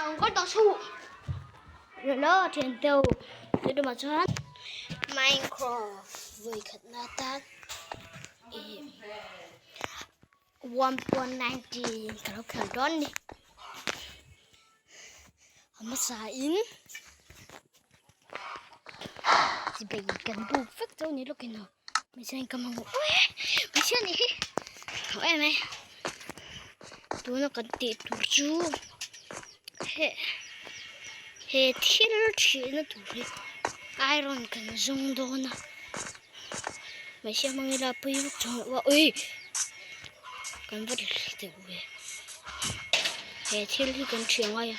ang ka ta chu hello thian teu chu tumah chuan minecraft vawi khat na tan ih 1.19 ka lo khel dawn ni a hmasa in chibei kan buk vek chu ni lawkin aw hmeichhia in ka mamawh hmeichhia nih hi ho em mai tuna kan tih tur chu he he thil thihna tur hi iron kan zawng dawn a hmeichhia hmang ila pui vak chuang loh a ui kan va tih ve he thil hi kan thiah ngai a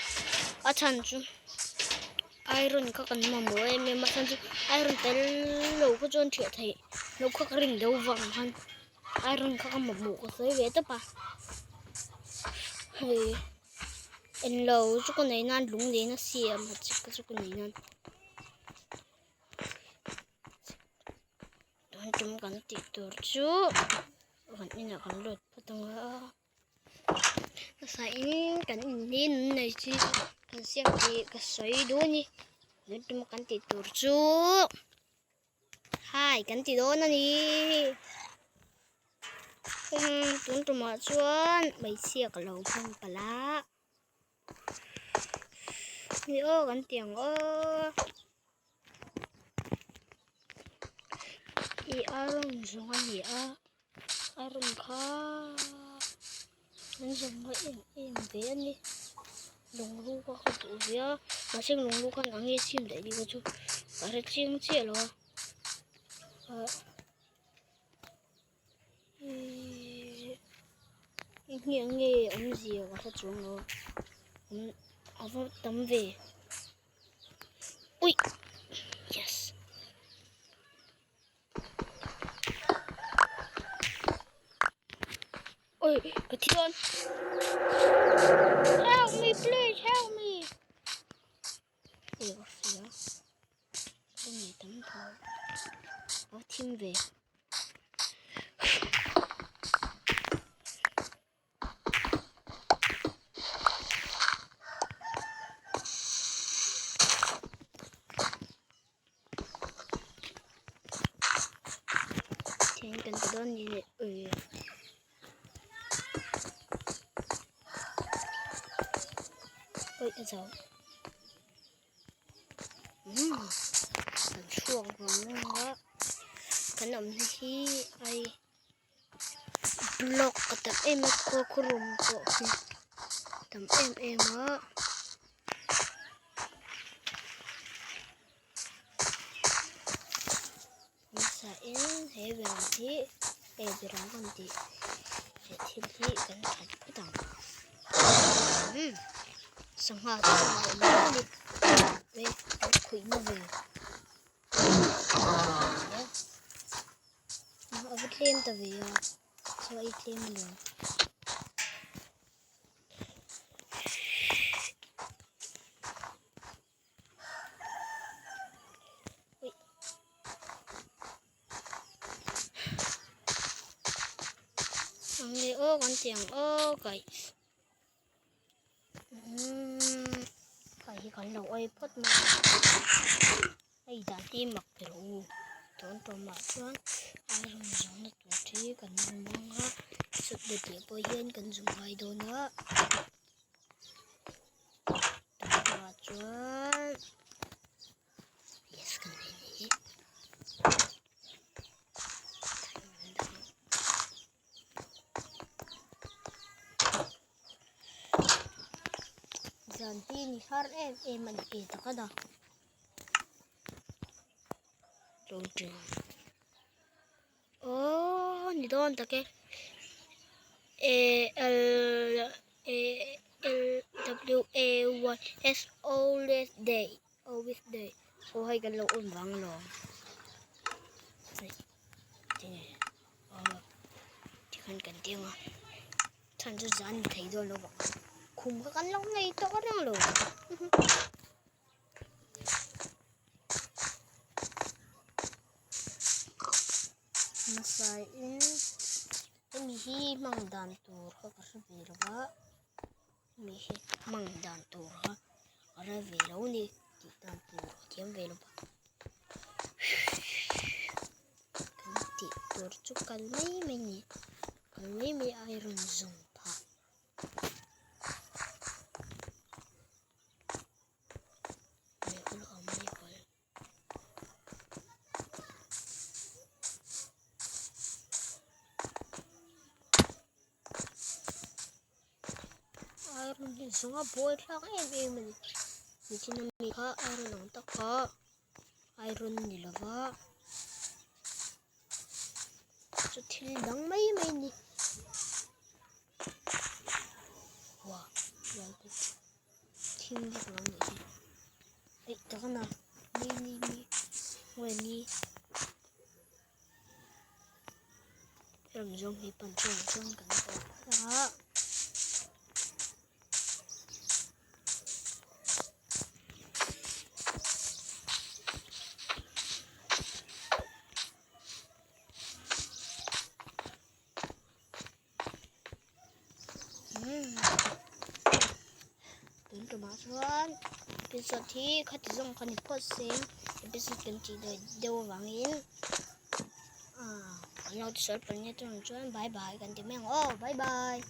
a chhan chu. Iron kha kan mamawh em em a chhan chu iron tel lo kha chuan thiah theih loh kha ka ring deuh vang khan iron kha ka mamawh ka sawi ve tawp a hei englo chu ka nei nan lung leh na siam a chi ka chu ka nei nan tun tum kan tih tur chu kan inah kan lut phawt ang a. Hmasa in kan in hi nun nei chi kan siam tih ka sawi duh a ni tun tuma kan tih tur chu hai kan ti dawn a ni tun tumah chuan hmeichhia ka lo hmang palh a ni aw kan ti ang aw ih a rawn zawng a ni a. A rawn kha an zawng ngai em em ve a ni lungru kha ka duh ve a mahse lungru khan ang nge siam daih bik a chu ka hre chiang chiah lo a ah ihh eng nge awmzia ka hre chuang lo a a va tam ve ui yes. Oi, ka thi dawn. Help me, please, help me. Oi, ka hria. Ka nei tam tho. A thim ve. Thian kan ti dawn ni leh ui ui a zo umm kan chhuak vang vang a kan awm na hi ai block a tam em a khua khaw rum pawh hi tam em em a. Hmasa in he ber hi he ber ang kan tih he thil hi kan that phawt ang umm sangha chu a awm reng a ni e an khawih na ve a va tlem ta ve a chaw ei tlem alawm. Ang leh aw kan ti ang aw guys umm hei hi kan lo ei phawt mai a hei dan hi mak ti rawh u tun tumah chuan a rawn zawhna tur hi kan zum ang a sut let leh pawh hian kan zum ngai dawn a. Tunah chuan yes kan nei ni hi zan hi ni har em em a ni e tak a Aww ni dawn tak e A L A L W A Y S always day always day aw hei kan lo awm vang alawm hei tinge aw tikhan kan ti ang a chhan chu zan ni thei dawn lo vang khum kha kan lo nei tawh reng lo. Hmasaiin hemi hi hmang dan tur kha ka hre ve lo va hemi hi hmang dan tur kha. hre ve lo ni tih dan tur ka thiam ve lo va. Kan tih tur chu kal mai mai ni. Kal mai mai iron zawng phah. Meihawl a awm meihawl. Iron hi zawng a buai thlak em em a ni. Nichina mi kha iron ang tak kha iron ni lova chu thil dang mai mai a ni. Wah thim vak lo nih hi. Eih tak a na ni ni ni nge ni. Ram zawng hi pan chuan chuan kan awm a. Tun tumah chuan episode hi khati zawng kha ni phawt se episode kan tih daih deuh avangin ah kan lo ti sawi palh nge tunah chuan bye bye kan ti mai ang aw bye bye.